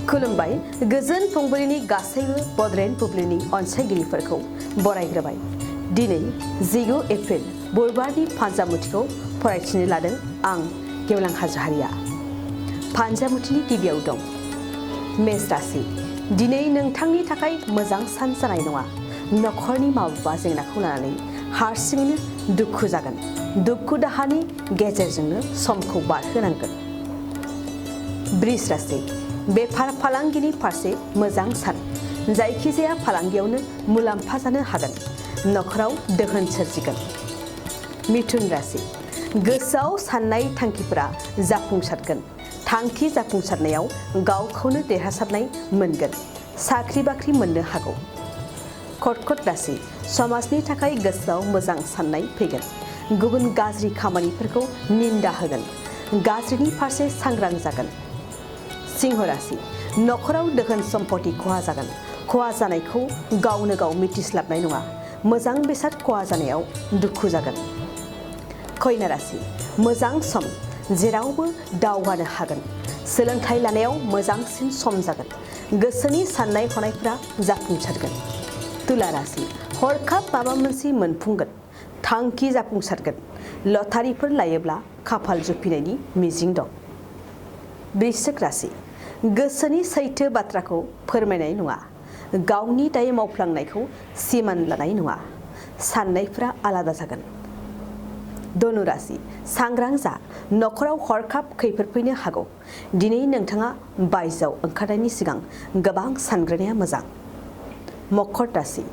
खुलुमबाय गोजोन फुंबिलिनि गासैबो बडलेण्ड बुब्लिनि अनसायगिरिफोरखौ बरायग्रोबाय। दिनै 19 एप्रिल बुधबारनि फान्जामुथिखौ फरायथिनो लादों आं गेवलां हाजोहारिया। फान्जामुथिनि गिबियाव दं मेष राशि। दिनै नोंथांनि थाखाय मोजां सान जानाय नङा। नखरनि माबेबा जेंनाखौ लानानै हारसिङैनो दुखु जागोन। दुखु दाहानि गेजेरजोंनो समखौ बारहोनांगोन। वृष राशि। बेफार फालांगिनि फारसे मोजां सान। जायखिजाया फालांगियावनो मुलाम्फा जानो हागोन। नखराव दोहोन सोरजिगोन। मिथुन राशि। गोसोआव साननाय थांखिफोरा जाफुंसारगोन। थांखि जाफुंसारनायाव गावखौनो देरहासारनाय मोनगोन। साख्रि बाख्रि मोननो हागौ। कर्कट राशि। समाजनि थाखाय गोसोआव मोजां साननाय फैगोन। गुबुन गाज्रि खामानिफोरखौ निन्दा होगोन। गाज्रिनि फारसे सांग्रां जागोन। सिंह राशि। नखराव दोहोन सम्पति खहा जागोन। खहा जानायखौ गावनो गाव मिथिस्लाबनाय नङा। मोजां बेसाद खहा जानायाव दुखु जागोन। कन्या राशि। मोजां सम। जेरावबो दावगानो हागोन। सोलोंथाइ लानायाव मोजांसिन सम जागोन। गोसोनि साननाय हनायफोरा जाफुंसारगोन। तुला राशि। हरखाब माबा मोनसे मोनफुंगोन। थांखि जाफुंसारगोन। लटारिफोर लायोब्ला खाफाल जुफिनायनि मिजिं दं। वृश्चिक राशि। गोसोनि सैथो बाथ्राखौ फोरमायनाय नङा। गावनि दाय मावफ्लांनायखौ सिमान लानाय नङा। साननायफोरा आलादा जागोन। धनु राशि। सांग्रां जा। नखराव हरखाब खैफोद फैनो हागौ। दिनै नोंथाङा बायजोआव ओंखारनायनि सिगां गोबां सानग्रोनाया मोजां। मकर राशि।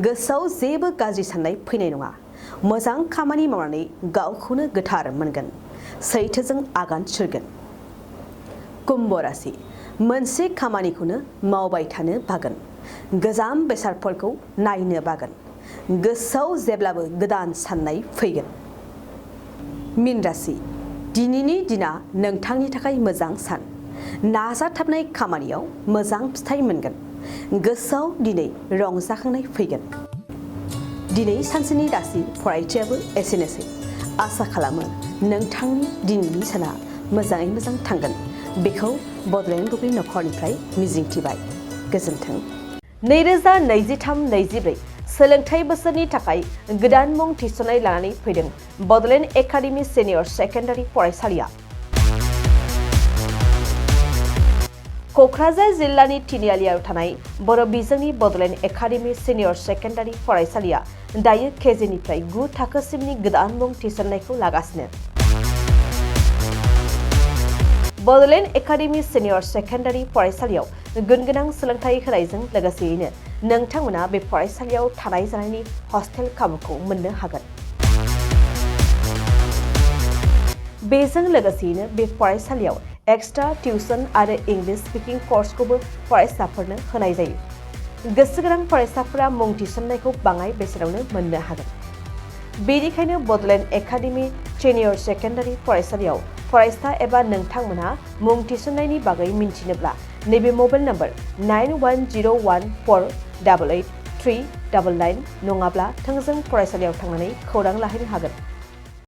गोसोआव जेबो गाज्रि साननाय फैनाय नङा। मोजां खामानि मावनानै गावखौनो गोथार मोनगोन। सैथोजों आगान सुरगोन। कुम्भ राशि। मोनसे खामानिखौनो मावबाय थानो बागोन। गोजाम बेसादफोरखौ नायनो बागोन। गोसोआव जेब्लाबो गोदान साननाय फैगोन। मीन राशि। दिनैनि दिना नोंथांनि थाखाय मोजां सान। नाजाथाबनाय खामानियाव मोजां फिथाइ मोनगोन। गोसोआव दिनै रंजाखांनाय फैगोन। दिनै सानसेनि राशि फरायथियाबो एसेनोसै। आसा खालामो नोंथांनि दिनैनि साना मोजाङै मोजां थांगोन। बेखौ बडलेण्ड बुब्लि नखरनिफ्राय मिजिंथिबाय। गोजोन्थों। 2023-24 सोलोंथाइ बोसोरनि थाखाय गोदान मुं थिसननाय लानानै फैदों बडलेण्ड एकाडेमि सिनियर सेकेन्डारि फरायसालिया। क'क्राझार जिल्लानि तिनिआलियाव थानाय बर' बिजोंनि बडलेण्ड एकाडेमि सिनियर सेकेन्डारि फरायसालिया दायो केजिनिफ्राय 9 थाखोसिमनि गोदान मुं थिसननायखौ लागासिनो। बडलेण्ड एकाडेमि सिनियर सेकेन्डारि फरायसालियाव गुनगोनां सोलोंथाइ होनायजों लोगोसेयैनो नोंथांमोना बे फरायसालियाव थानाय जानायनि हस्टेल खाबुखौ मोननो हागोन। बेजों लोगोसेयैनो बे फरायसालियाव एक्सट्रा टिउसन आरो इंलिश स्पिकिं कर्सखौबो फरायसाफोरनो होनाय जायो। गोसो गोनां फरायसाफोरा मुं थिसननायखौ बाङाय बेसेनावनो मोननो हागोन। बेनिखायनो बडलेण्ड एकाडेमि सिनियर सेकेन्डारि फरायसालियाव फरायसा एबा नोंथांमोनहा मुं थिसननायनि बागै मिन्थिनोब्ला नैबे मबाइल नम्बर 9101488399 नङाब्ला थोंजों फरायसालियाव थांनानै खौरां लाहैनो हागोन।